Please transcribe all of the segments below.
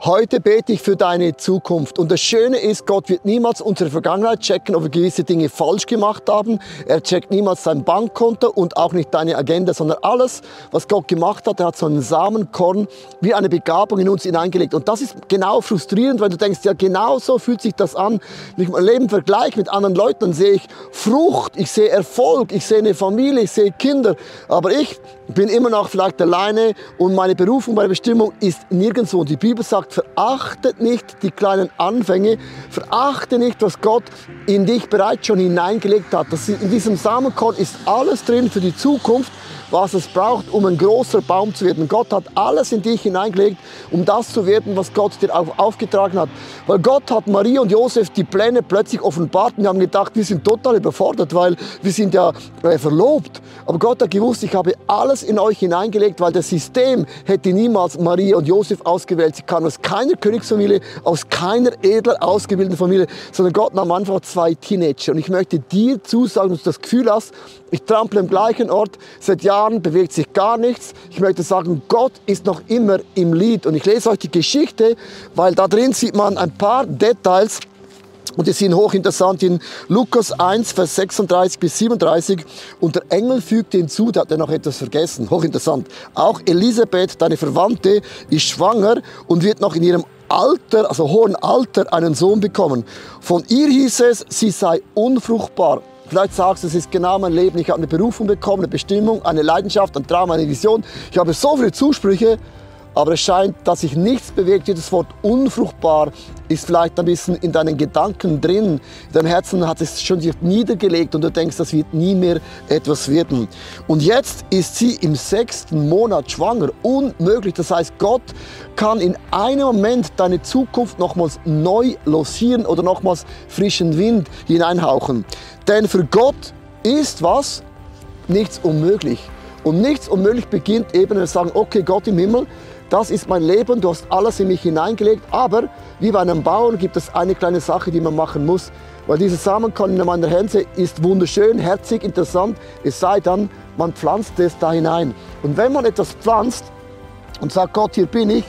Heute bete ich für deine Zukunft. Und das Schöne ist, Gott wird niemals unsere Vergangenheit checken, ob wir gewisse Dinge falsch gemacht haben. Er checkt niemals dein Bankkonto und auch nicht deine Agenda, sondern alles, was Gott gemacht hat, er hat so einen Samenkorn wie eine Begabung in uns hineingelegt. Und das ist genau frustrierend, weil du denkst, ja genau so fühlt sich das an. Wenn ich mein Leben vergleiche mit anderen Leuten, dann sehe ich Frucht, ich sehe Erfolg, ich sehe eine Familie, ich sehe Kinder. Aber ich bin immer noch vielleicht alleine und meine Berufung, meine Bestimmung ist nirgendwo. Und die Bibel sagt, verachtet nicht die kleinen Anfänge, verachte nicht, was Gott in dich bereits schon hineingelegt hat. In diesem Samenkorn ist alles drin für die Zukunft, was es braucht, um ein großer Baum zu werden. Gott hat alles in dich hineingelegt, um das zu werden, was Gott dir aufgetragen hat. Weil Gott hat Maria und Josef die Pläne plötzlich offenbart und wir haben gedacht, wir sind total überfordert, weil wir sind ja verlobt. Aber Gott hat gewusst, ich habe alles in euch hineingelegt, weil das System hätte niemals Maria und Josef ausgewählt. Sie kamen aus keiner Königsfamilie, aus keiner edler ausgebildeten Familie, sondern Gott nahm einfach 2 Teenager. Und ich möchte dir zusagen, dass du das Gefühl hast, ich trampel am gleichen Ort, seit Jahren bewegt sich gar nichts. Ich möchte sagen, Gott ist noch immer im Lied. Und ich lese euch die Geschichte, weil da drin sieht man ein paar Details, und die sind hochinteressant in Lukas 1, Vers 36 bis 37. Und der Engel fügte hinzu, da hat er noch etwas vergessen, hochinteressant. Auch Elisabeth, deine Verwandte, ist schwanger und wird noch in ihrem Alter, also hohen Alter, einen Sohn bekommen. Von ihr hieß es, sie sei unfruchtbar. Vielleicht sagst du, es ist genau mein Leben. Ich habe eine Berufung bekommen, eine Bestimmung, eine Leidenschaft, ein Traum, eine Vision. Ich habe so viele Zusprüche, aber es scheint, dass sich nichts bewegt. Dieses Wort unfruchtbar ist vielleicht ein bisschen in deinen Gedanken drin. In deinem Herzen hat es schon sich niedergelegt und du denkst, das wird nie mehr etwas werden. Und jetzt ist sie im 6. Monat schwanger. Unmöglich. Das heißt, Gott kann in einem Moment deine Zukunft nochmals neu losieren oder nochmals frischen Wind hineinhauchen. Denn für Gott ist was? Nichts unmöglich. Und nichts unmöglich beginnt eben, wenn wir sagen, okay, Gott im Himmel, das ist mein Leben, du hast alles in mich hineingelegt, aber wie bei einem Bauern gibt es eine kleine Sache, die man machen muss, weil dieses Samenkorn in meiner Hände ist wunderschön, herzig, interessant, es sei dann, man pflanzt es da hinein. Und wenn man etwas pflanzt und sagt, Gott, hier bin ich,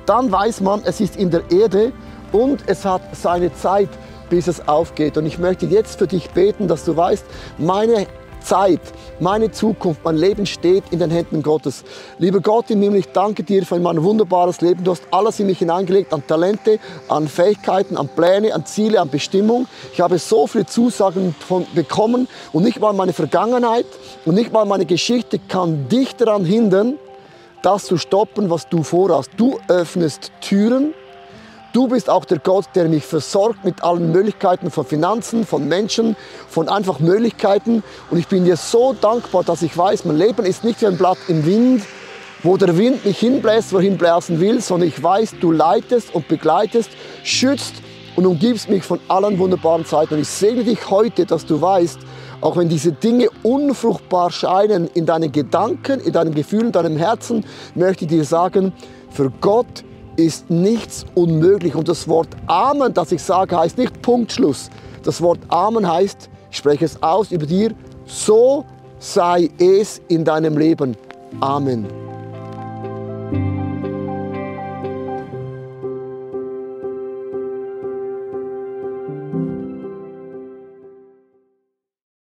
dann weiß man, es ist in der Erde und es hat seine Zeit, bis es aufgeht. Und ich möchte jetzt für dich beten, dass du weißt, meine Zeit, meine Zukunft, mein Leben steht in den Händen Gottes. Lieber Gott im Himmel, ich danke dir für mein wunderbares Leben. Du hast alles in mich hineingelegt, an Talente, an Fähigkeiten, an Pläne, an Ziele, an Bestimmung. Ich habe so viele Zusagen bekommen und nicht mal meine Vergangenheit und nicht mal meine Geschichte kann dich daran hindern, das zu stoppen, was du vorhast. Du öffnest Türen. Du bist auch der Gott, der mich versorgt mit allen Möglichkeiten von Finanzen, von Menschen, von einfach Möglichkeiten. Und ich bin dir so dankbar, dass ich weiß, mein Leben ist nicht wie ein Blatt im Wind, wo der Wind mich hinbläst, wohin bläsen will, sondern ich weiß, du leitest und begleitest, schützt und umgibst mich von allen wunderbaren Zeiten. Und ich segne dich heute, dass du weißt, auch wenn diese Dinge unfruchtbar scheinen in deinen Gedanken, in deinen Gefühlen, in deinem Herzen, möchte ich dir sagen, für Gott ist nichts unmöglich. Und das Wort Amen, das ich sage, heißt nicht Punktschluss. Das Wort Amen heißt, ich spreche es aus über dir, so sei es in deinem Leben. Amen.